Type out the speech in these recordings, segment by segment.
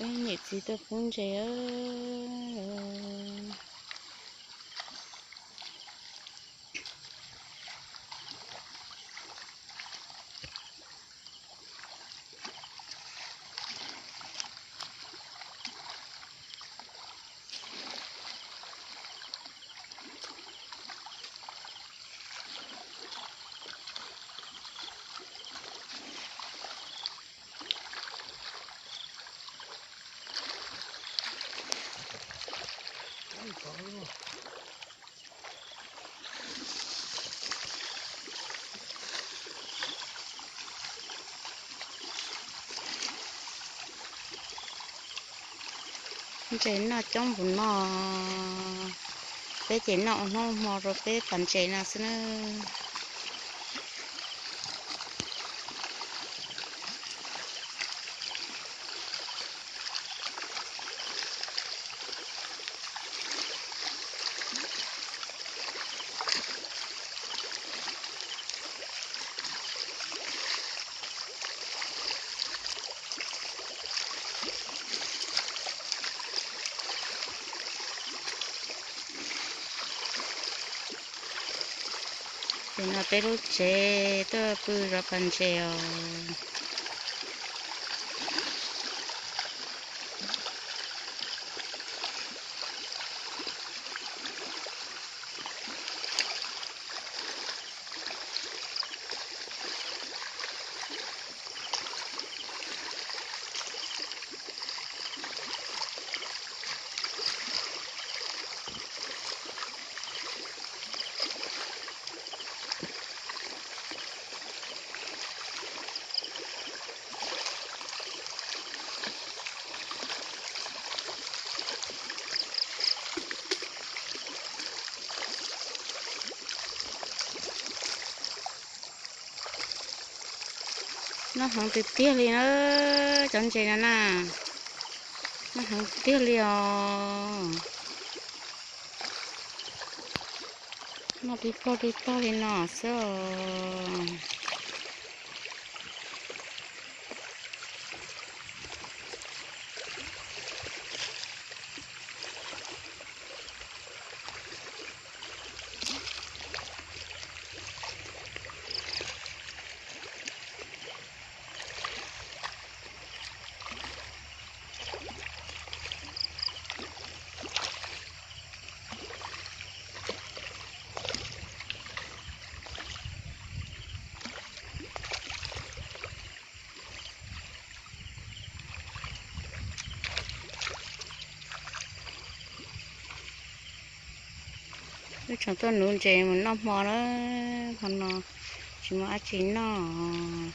Niam txiv tuaj pub ntses. Ntses noj coob npaum no, peb ces noj ua hnub hmo rau peb pas ntses no xwb na. Ces no peb lub tsev tuaj pw zov pas ntses os. Noj heev tiag tiag li na, cov ntses no na, noj heev tiag li os. Noj tib pog tib tog li no xwb os. Wb tseem tuaj nuv ntses mus noj hmo na, hmo no tsis muaj dab tsi noj.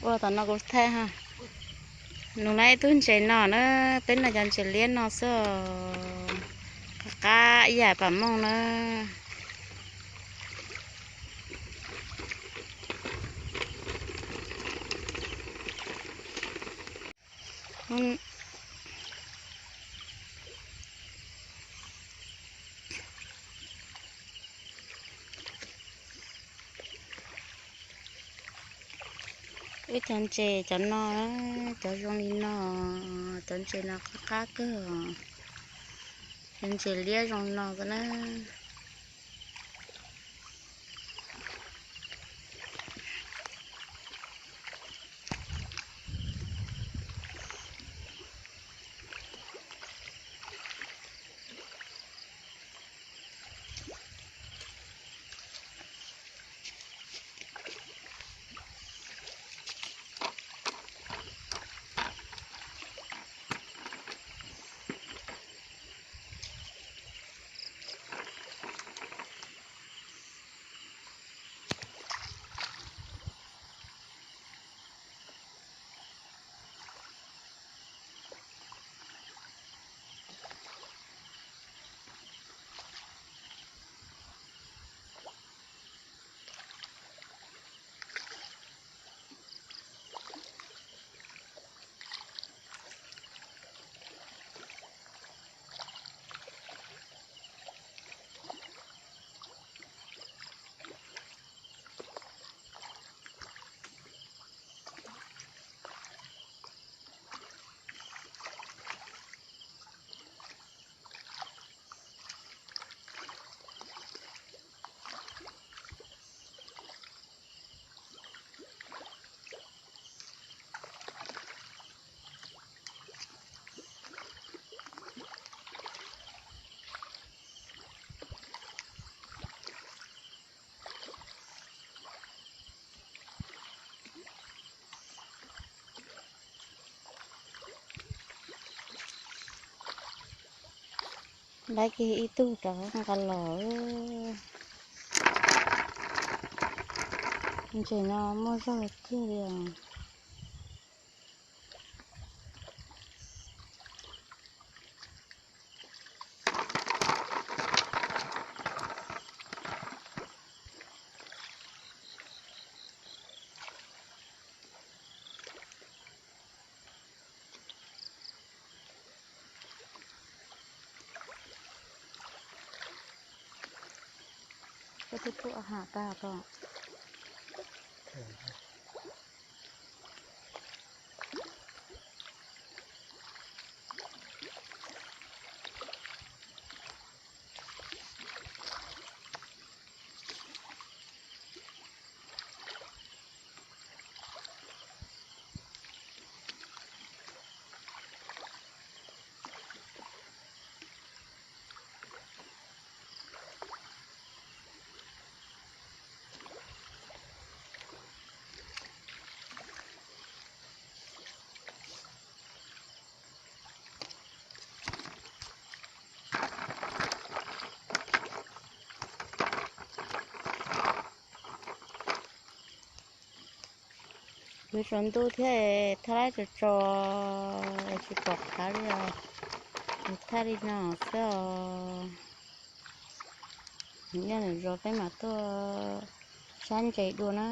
Ua tom no kuv thaij ha. Nug lawv ib tug ntses no na, peb noj cov ntses liab no xwb, qab qab ib yam pam mooj na. Wb cov ntses cov no, cov zoo li no, cov ntses no qab qab kawg, cov ntses liab zoo li no xwb na. Laiv kiag ib tug rov nqa los. Ntses no muaj zog tiag li os. Koj twb tuaj ham tag ko. Yuav tsaus ntuj thiab, thaj lab tso tso, tsis pom qab li os. Nws thaj li no xwb os. Nyob nram zos peb mam tuaj sab ntses dua na.